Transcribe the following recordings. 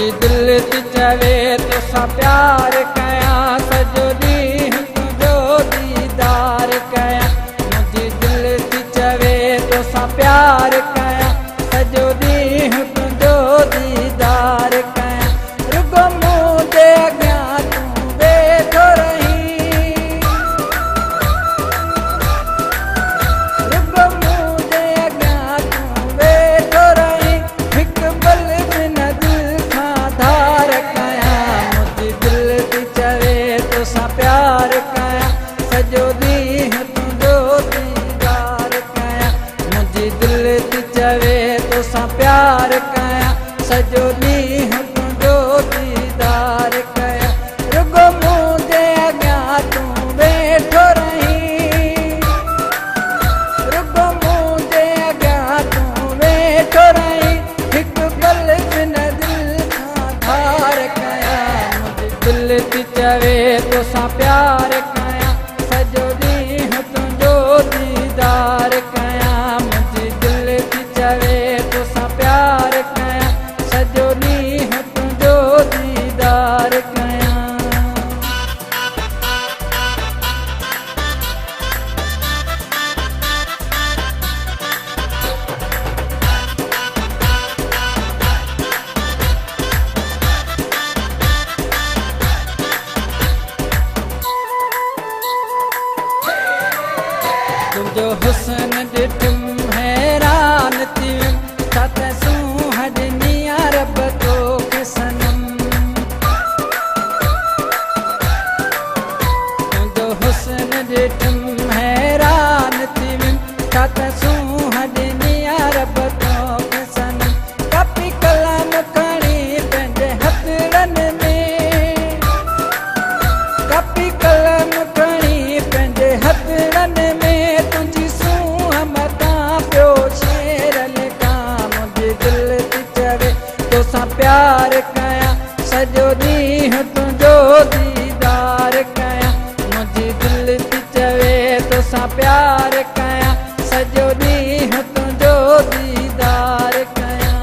मुंहिंजी दिलि थी चवे तोसां प्यार कयां, सॼो ॾींहुं तुंहिंजो दीदार कयां। मुंहिंजी दिलि थी चवे तोसां प्यार कयां, सॼो ॾींहुं तुंहिंजो दीदार कयां। रुगो मुंहिंजे अॻियां तूं वेठो रहीं, रुगो मुंहिंजे अॻियां तूं वेठो रहीं, हिकु पल बि न दिलि खां धार कयां। मुंहिंजी दिलि थी चवे तोसां प्यार कयां, सॼो ॾींहुं तुंहिंजो दीदार कयां। मुंहिंजी दिलि थी चवे तोसां प्यार कयां, सॼो ॾींहुं तुंहिंजो दीदार कयां। रुगो मुंहिंजे अॻियां तूं वेठो रहीं, रुगो मुंहिंजे अॻियां तूं वेठो रहीं, हिकु पल बि न दिलि खां धार कयां। मुंहिंजी दिलि थी चवे तोसां प्यार कयां, सॼो ॾींहुं तुंहिंजो दीदार कयां। मुंहिंजी दिलि थी चवे तोसां प्यार कयां, सॼो ॾींहुं तुंहिंजो दीदार कयां। तुंहिंजो हुस्न ॾिठुमि हैरान थी वियुमि, छा त सूंहं ॾिनी आहे रब तोखे सनम। तुंहिंजो हुस्न ॾिठुमि हैरान थी वियुमि, छा त सूंहं ॾिनी आहे रब तोखे सनम। कापी कलम खणी पंहिंजे हथड़नि में, कापी कलम खणी पंहिंजे हथड़नि में, तुंहिंजी सूंहं मथां पियो शेर लिखां। मुंहिंजी दिलि थी चवे तोसां प्यार कयां, सॼो ॾींहुं तुंहिंजो दीदार कयां। मुंहिंजी दिलि थी चवे तोसां प्यार कयां, सॼो ॾींहुं तुंहिंजो दीदार कयां।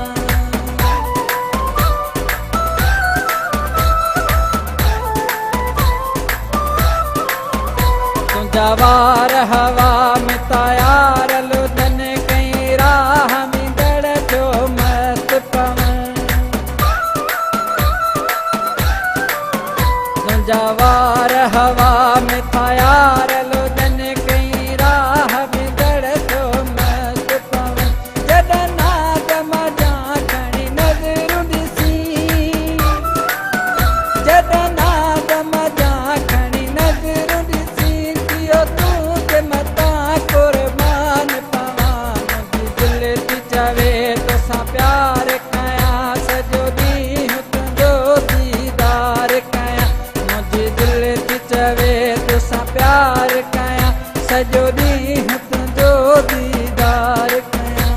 तुंहिंजा वार हवा में तयार लुधन, कई राह ईंदड़ थियो मस्त पवन। तुंहिंजा वार हवा में तयार लुधन, कई राह ईंदड़ थियो मस्त पवन। जॾहिं नाद मजां खणी नज़रूं ॾिसी, जॾहिं नाद मजां खणी नज़रूं ॾिसी, थियो तूं ते मथां कुर्बान पवां। मुंहिंजी दिलि थी चवे तोसां प्यार कयां, सॼो ॾींहुं तुंहिंजो दीदार कयां। मुंहिंजी दिलि थी चवे तोसां प्यार कयां, सॼो ॾींहुं तुंहिंजो दीदार कयां।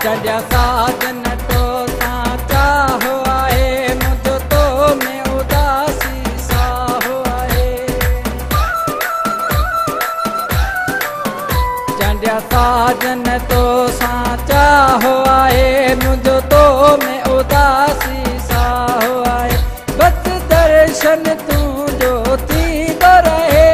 चढ़िया साजन तोसां चाहो आहे, मुंहिंजो तो में उदासी साहो आहे। चढ़िया साजन तोसां चाहो आहे, मुंहिंजो तो में उदासी साहो आहे। बसि दर्शन तुंहिंजो थींदो रहे,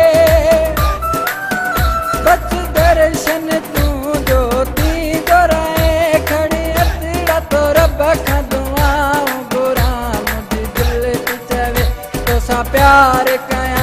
बसि दर्शन तुंहिंजो थींदो रहे, खणी हथड़ा तो रब खां दुआऊं घुरां। मुंहिंजी दिलि थी चवे तोसां प्यार कयां,